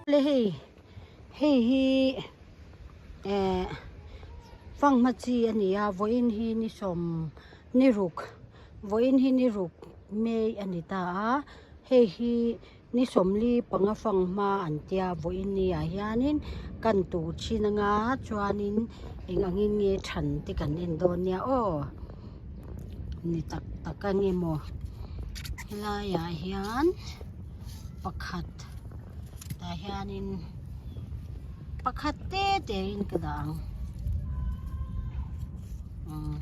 Le hei hei hi eh fanghma chi a ni a vawiin hi ni sawm ni ruk vawiin hi ni ruk mai a ni ta a hei hi ni sawmli panga fanghma an tia vawiin ni ah hianin kan tur thin anga chuanin eng angin nge than te kan en dawn nia aw ni tak tak a nge maw helai ah hian pakhat tah hianin pakhat te te in ka dah ang umm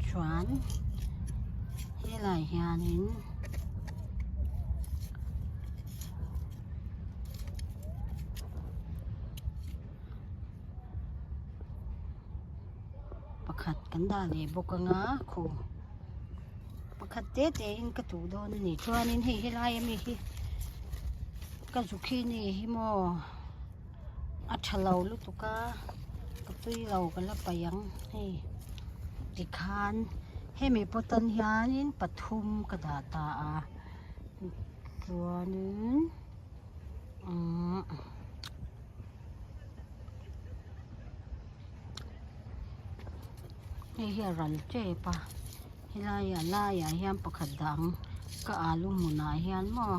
chuan helai hianin pakhat kan dah leh bawk anga khu pakhat te te in ka tuh dawn a ni chuanin hei helai ami hi ka zucchini hi maw a tha lo lutuk a ka tui lo ka la paih ang hei tikhan hemi pawt tan hianin pathum ka dah ta a chuanin umm. Hei hi a ral tep a helai a laiah hian pakhat dang ka alu hmunah hian maw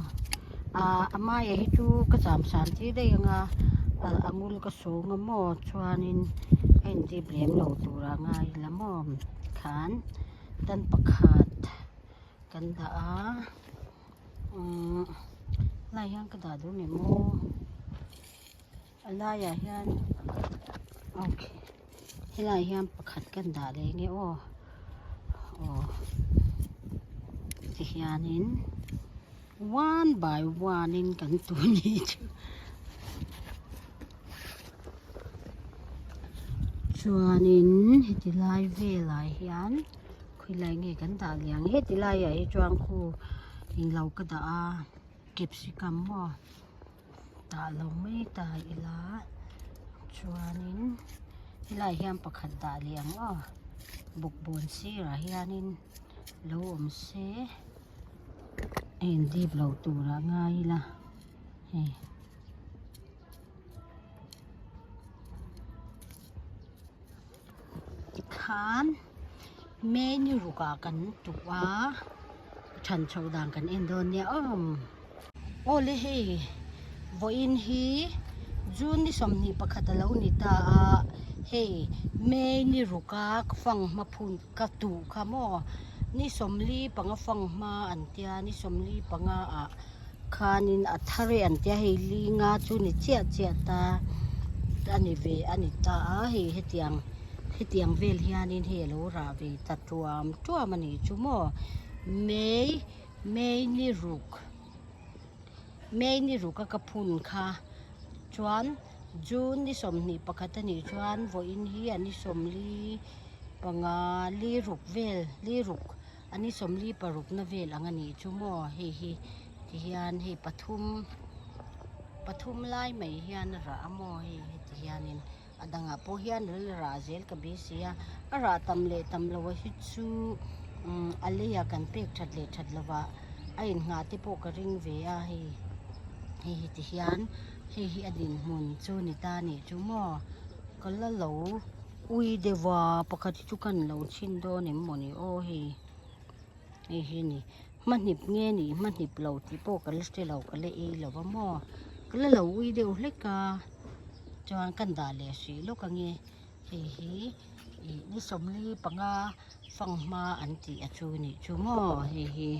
ah a maia hi chu ka cham san tir daih ang a a ngul ka sawng a maw chuanin a indip lem lo turah a ngai ila maw khan tan pakhat kan dah a umm helaiah hian ka dah duh em aw. A laiah hian okay helaiah hian pakhat kan dah leh nge aw aw tihianin one by one in kan tun ni chu chuanin heti lai velah hian khawilai nge kan dah leh ang heti laiah hi chuan khu englo ka dah a capsicum maw. Dah lo mai ta ila chuanin helaiah hian pakhat dah leh ang aw bawkbawn sirah hianin lo awm se a indip lo turah ngai ila hei. Tikhan menu rukah kan tuh a than chho dan kan en dawn nia aw. Aw le hei vawiin hi June ni 21 a lo ni ta a hei May ni ruka ka fanghma phun ka tuh kha maw ni 45 fanghma an tia ni 45 ah khanin a thar e an tia hei linga chu ni chiah chiah ta a ni ve a ni ta a hei hetiang hetiang vel hianin hei alo rah ve ta tuam tuam a nih chu maw May May ni ruk May ni ruk a ka phun kha chuan June ni 21 a nih chuan vawiin hi a ni 45 li ruk vel li ruk. A ni 46 na vel ang a nih chu maw hei hi ti hian hei pathum pathum lai mai hian a rah a maw hei heti hianin a dangah pawh hian a la rah zel ka beisei a a rah tam leh tam loh a hi chu umm a leia kan pek that leh that lovah a innghah te pawh ka ring ve a hei hei hi ti hian hei hi a dinhmun chu ni ta a nih chu maw ka la lo. Ui deuh a pakhat hi chu kan lo chhin dawn em mawni aw hei hei hi ni hmahnip nge nih hmahnip lo tih pawh ka la hre lo ka la ei lo va maw ka la lo ui deuh hlek a chuan kan dah leh hrih lawk ange hei hi ih ni 45 fanghma an tih a chu nih chu maw hei hi.